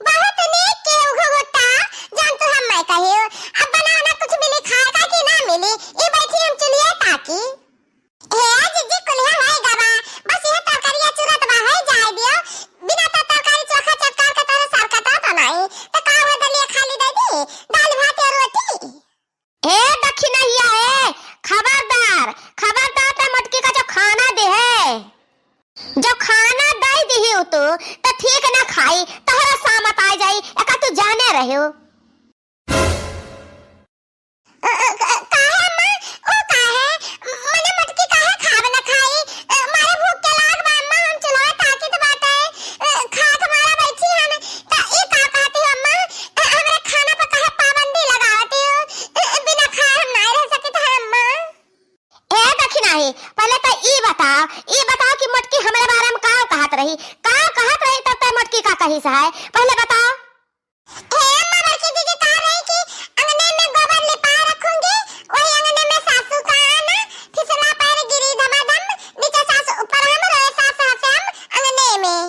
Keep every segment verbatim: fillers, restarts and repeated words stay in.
बहुत नीक केहू घुघुट्टा, जौन तू हम्मे कहियो। अब बनाना कुछ मिली खाए का कि ना मिली? ई बैठी हम चुलिया ताकी। हे जिज्जी, कुलिया होई गवा, बस इहे तरकारिया चुरत बा, होई जाए दियो। बिना तो तरकारी चोखा चटकार के तोरे सर कटा तो नाई, तो का हुआ दलिया खाली दे दी, दाल भात और रोटी? ए दखिनहिया, ए, खबरदार, खबरदार, ते मोटकी का जो खाना दे है, जो खाना दे दिही उ तू, तो ठीक ना खाई, तोहरा सामत आ जाई, एका तू जाने रहियो। अ, अ, क-, काहे अम्मा? ओ काहे? मने मोटकी काहे खाब ना खाई? अ, मारे भूख के लाग बा अम्मा, हम चुल्हा ताकित बाटे। अ, खात मारा बैठी हन, त ई का कहती हो अम्मा? अ, हमरे खाना पर काहे पाबंदी लगावती हो? अ, बिना खाए हम नाय रह सकित है अम्मा। ए दखिनही, पहले त ई बताओ, ई बताओ कि मोटकी हमरे बारे में का कहत रही? का कहत रही तब तक मोटकी का कही से है? पहले बताओ। हे अम्मा, बड़की दीदी कह रही कि अंगने में गोबर लिपा रखूंगी, वही अंगने में सासू का आना, फिसला पैर गिरी धमाधम, नीचे सास ऊपर हम, रोए सास हंसे हम अंगने में।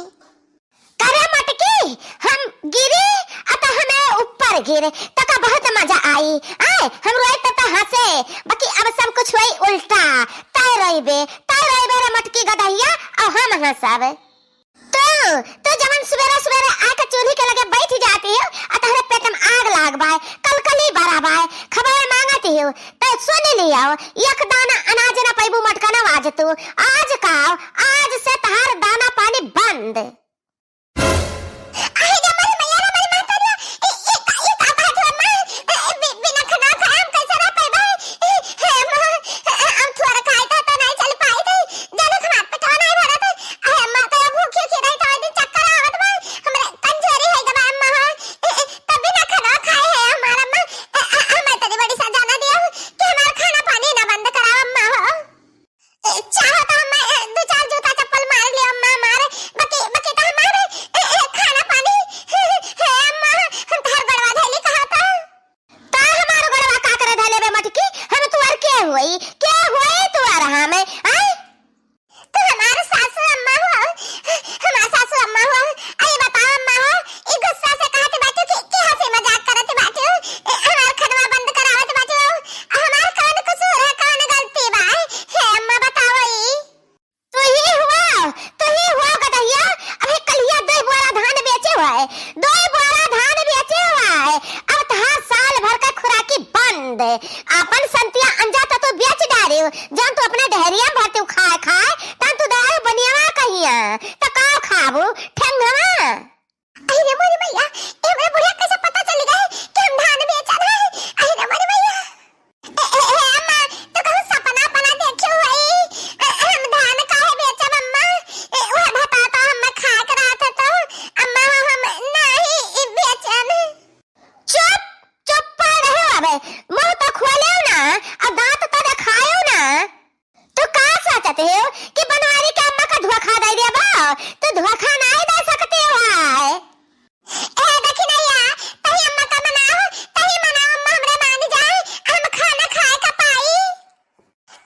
करे मटकी, हम गिरी अ त हमें ऊपर गिरे, तका बहुत मजा आई। आए, हम रोए त, त हंसे, बाकी अब सब कुछ वही उल्टा। तय रोइबे, तय रोइबे रे मटकी गदहिया, और हम हंसब। तू, तू जवन सुबेरे सुबेरे आके चूल्ही के लगे बैठ जाती हो, आ तहरे पेट में आग लाग बाय, कलकली बरा बाय, खबर मांगती हो, तो सुन लियो, एक दाना अनाज न पैबू मटकनवा आज तू। आज का, आज से तहार दाना पानी बंद। अरे रे मोरी मैया रे मोरी महतारिया, ए, ए, का, ए, का कहत हो माई? ए, ए, बि-, बिना खाना खाए हम कैसे रह पाइबे? ए, हे माँ, ए, हम थोड़ा खाए तो, तो नहीं चल पाए थे। जाने हमार पेटवा नहीं भरत। अरे माँ, तो भूखी की रही तो एक दिन चक्कर आवत बा। हमरे कमजोरी है जब अम्मा हो। ए, ए, तब बिना खाना खाए है हमार अम्मा। ए, ए, हमें तनी बड़ी सजा ना दियो कि हमार खाना पानी ना बंद कराओ अम्मा हो। ए, चाहो तो हम, ए, दो चार जूता चप्पल मार लियो अम्मा हमार। बाकी, बाकी तो हमार, ए, ए, खाना पानी, हे अम्मा, हम तोहर गोड़वा धैली कहा तो। का हमार गोड़वा का करे धैले बे मटकी? हम तुअर के होई? के होई तुअर हमें? आय? तू हमार सासू अम्मा हो, हमार सासू अम्मा हो। अरे बताओ अम्मा हो, ई गुस्सा से कहत बाटू कि, कि हंसी मजाक करत बाटू? ए, हमार खनवा बंद करावत बाटू? हमार कौन कसूर है, कौन गलती बा? हे अम्मा बताओ ई। तू ही हुआ, तू ही हुआ गदहिया। अबे कलिया दो बोरा धान बेचे हुआ है, दो बोरा धान बेचे हुआ है। अब तहार साल भर का खुराकी बंद। आपन संतिया अंजा तो तू बेच डारे हो, जौन तू अपने डहरिया में भरते खाए खाए, तन तू दे बनियावा कहिया, तो का खाबू? ठेंगवा। अरे रे मोरी मैया, ए हमरे बुढ़िया कैसे पता चल गए कि हम धान बेचत है? अरे रे मोरी मैया। ए, ए, ए, अम्मा, तू कहूँ सपना अपना देखे हुई? ए, ए, हम धान काहे बेचब अम्मा? ए, वह बताता हम खाए के रहत है तो, अम्मा, हम नहीं बेचन। चुप, चुप पड़ रहे हो अबे। मुंह तो खोले हो ना, और दांत तो दिखाए हो ना। तू का सोचत हो कि बनवारी के अम्मा का धोखा दे देबो? तू धोखा नहीं दे सकते हो। ए दखिनैया, तही अम्मा का मनाओ, तही मनाओ अम्मा हमरे मान जाए, हम खाना खाए का पाई।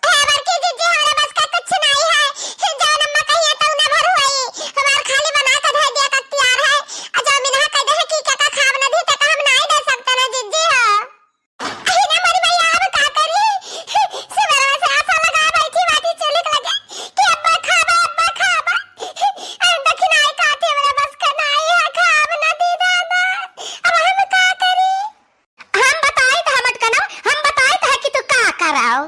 ए बड़की जिज्जी, हमरे बस का कुछ नहीं है, जौन अम्मा कहिए तौने भर होई, हमार खाली बना के धर दिया का तैयार है, आ जौन मिनहा कह दे है कि का का खाब न दी, त का हम नहीं दे सकते ना जिज्जी हो। अरे मोरी मैया, अब का करी? सुबेरवा से आशा लगा बैठी बाटी चूल्ही के लगे कि अब्बा खाबा, अब्बा खाबा। अरे दखिनाई काटे वाला बस का नाई है, खाब ना दी दादा। अब हम का करी? हम बताई त हमट कनो, हम बताई त है कि तू का कराओ।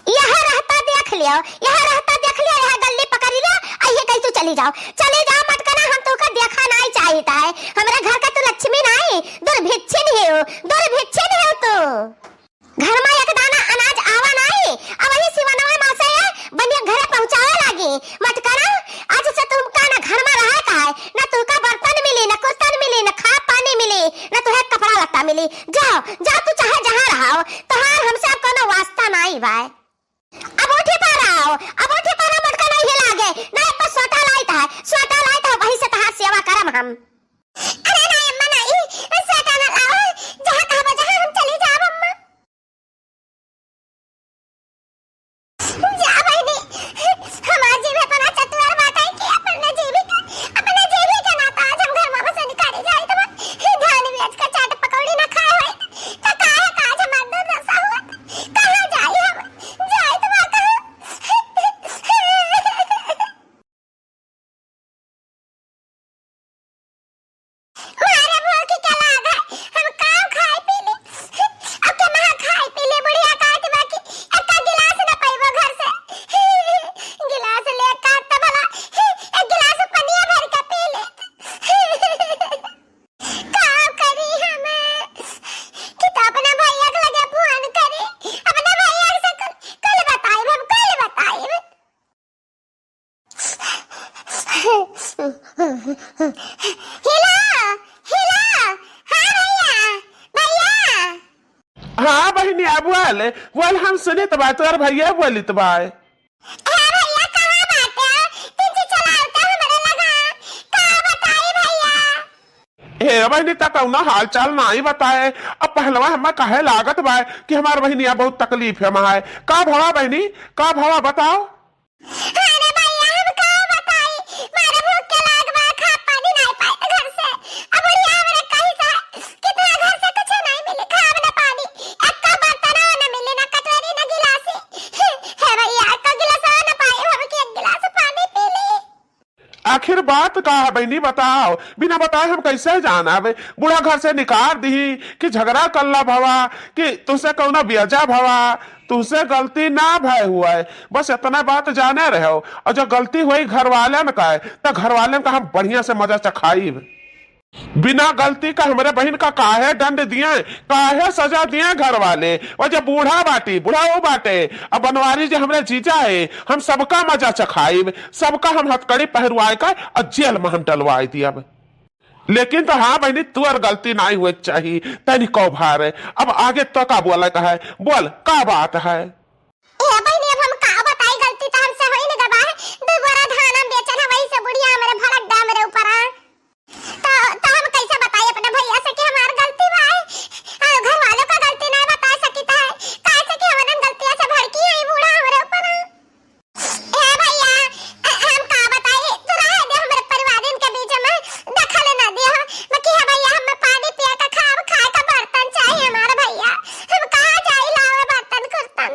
यह रहता देख लियो, यह रहता देख लियो, यह गल्ली पकड़ी लियो, आ ये कही तू चली जाओ, चली जाओ मटकना, हम तोका देखा नाई चाहित है। हमरे घर का तू लक्ष्मी नाई, दुर्भिक्षिन ही हो, दुर्भिक्षिन ही हो तू। घर में एक दाना अनाज आवा नाई, अब वही सिवनवा में से बढ़िया घरे पहुँचावे लागी। मटकना, आज से तुमका ना घर में रहे का है, ना तुमका बर्तन मिली, ना कुर्तन मिली, ना खा पानी मिली, ना तुहे कपड़ा लत्ता मिली। जाओ, जाओ तू चाहे जहाँ रहो, तोहार हमसे अब कोनो वास्ता नाई बाय। अब उठी पारा हो, अब उठी पारा मटका नहीं हिला गे। ना एक सोटा लाइत है, सोटा लाइत है, वही से तहार सेवा करम हम। अरे ना अम्मा ना, ई सोटा ना लाओ, जहाँ कहबो जहाँ हम चली जाब अम्मा। जा बहिनी, हमार जीव इतना चतुर बाटे कि अपने जीवी के, अपने जीवी के नाता आज हम घर में से निकाली। हेलो, हेलो, हाँ भैया, भैया। हाँ बहिनी, आ बोल, बोल, हम सुनित बा, तोर भैया बोलित बा। हाँ भैया, कहाँ बाटे? तुझे चलावता हमरे लगा, का बताई भैया? हे बहिनी, त कौनो हाल चाल नाई बताए। अब पहलवा हमें कहे लागत बा कि हमार बहिनिया बहुत तकलीफ है, है। का भवा बहिनी, का भवा बताओ? अरे भैया, हम का बताई, मारे भूख के लाग बा, खा पानी नाई पाई त घर से। अब बुढ़िया हमरे कहीं से, कितना घर से कुछ नाई मिले, खाब ना पानी, एक्का बर्तन ना मिले, ना कटोरी, ना गिलासी। हे भैया, एक्का गिलास ना पाई, हम कि एक गिलास पानी पी ली। आखिर बात का है बहिनी, बताओ, बिना बताए हम कैसे जानब? बूढ़ा घर से निकाल दिही कि झगड़ा करला भवा कि तुझसे कौनो बेजा भवा, तुझसे गलती ना भय हुआ है, बस इतना बात जाने रहो। और जो गलती हुई घर वालन का है, तो घर वालन का हम बढ़िया से मजा चखाइब। बिना गलती का हमरे बहिन का काहे दंड दिए, काहे सजा दिए घर वाले? और जब बूढ़ा बाटी, बुढ़ाऊ बाटे, अब बनवारी जे हमरे जीजा है, हम सबका मजा चखाइब, सबका हम हथकड़ी पहरवाए का और जेल में हम डलवाए दियब। लेकिन तो हाँ बहिनी, तोर गलती नाई हुए के चाही, तनी कौ भार है। अब आगे तो का बोले का है, बोल का बात है? ए बहिनी, अब हम का बताई, गलती तो हमसे होई न गबा है। दू बोरा धान हम बेचन है, वही से बुढ़िया हमरे भड़क दे हमरे ऊपर, हाँ। तो, तो हम कैसे बताई अपने भैया से कि हमार गलती बा है? और घर वालों का गलती नहीं बता सकित है, काहे से कि हमन गलतिया से भड़की है बूढ़ा हमरे ऊपर, हाँ। ए भैया, अ, हम का बताई, तू रहे दे हमरे परिवारन के बीच में दखल ना दे हो। बाकी है भैया, हम पानी पिए का खाब, खाए का बर्तन चाहिए हमार भैया। हम कहाँ जाई लावे बर्तन कुर्तन?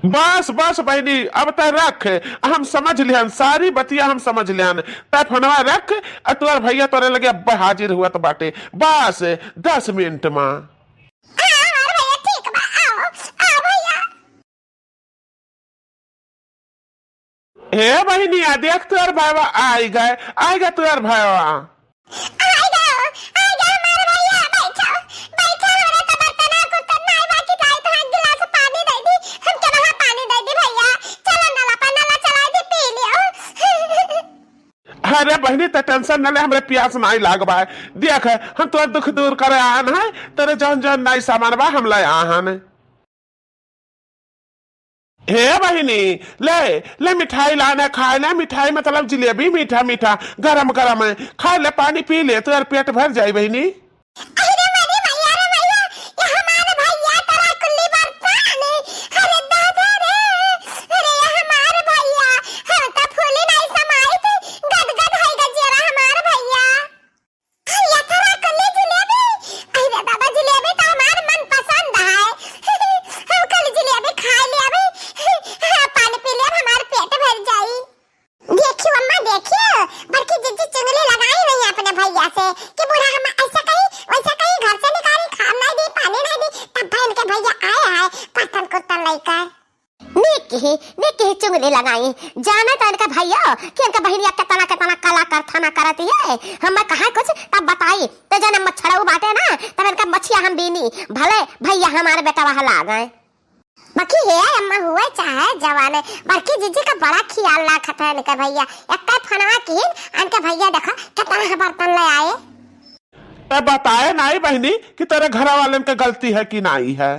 बस, बस बहिनी, अब तय रख, हम समझ लिहन, सारी बतिया हम समझ लिहन। तय फोनवा रख, अ तोर भैया तोरे लगे अब हाजिर हुआ तो बाटे, बस दस मिनट में। हाँ, हमार भैया ठीक बा, आओ, आओ भैया। हे बहिनिया, देख तोर भाईवा आइ गए, आइ गए तोर भाईवा। आइ गए, आइ गए हमार भैया, बैठो, बैठो, हमरा तो बर्तन कुर्तन नाई बाकी, जाई तो एक गिलास पानी दे दी, हमके वहाँ पानी दे दी भैया, चलो नला पर नला चलाई दी, पी लियो। अरे बहिनी, ते tension न ले, हमरे प्यास नाई लागबा है। देख, हम तोर दुख दूर करे आन है, तेरे जौन जौन नाई सामान बा, हम ले आहन। हे बहिनी, ले, ले मिठाई लाना खाए ना, मिठाई मतलब जिलेबी मीठा मीठा, गरम गरम है, खा ले, पानी पी ले, तोर पेट भर जाई बहिनी। अरे मारे भैया रे भैया, ये हमारे भैया तोरा कुल्ली बरता ने, अरे दादा रे, अरे ये हमारे भैया, हम तो फूली नहीं समाई थी, गदगद है गजेरा हमारे भैया। अरे, या थोड़ा कल्ले जिलेबी। अरे दादा, जिलेबी तो हमार मनपसंद है। हम कल जिलेबी खा लेबे। हाँ, पानी पी लेब, हमार पेट भर जाई। देखियो अम्मा, देखियो, बड़की जिज्जी चुगली लगाई नहीं अपने भैया से कि बूढ़ा हम ऐसा कहीं, वैसा कहीं, घर से निकाली, खाब नहीं दी, पानी नहीं दी, तब भाई इनके भैया आए हैं, बर्तन कुर्तन लेकर। नीक किही, नीक किही चुगली लगाई। जाने तो इनका भैया कि इनका बहिनिया केतना, केतना कला करथना करत ये। हमें कहा कुछ तब बताई। तो जन मच्छरऊ बाटे ना, तब इनका मछिया हम बीनी। भले भैया हमारे बेटा वहाँ लाग गए। बाकी हे अम्मा हुए चाहे जवाने, बड़की जिज्जी का बड़ा खियाल राखत है इनके भैया। एक फोनवा किहिन, इनके भैया देखो केतना बर्तन ले आए। ए, बताए नाई बहिनी कि तेरे घर वालन के गलती है कि नाई है?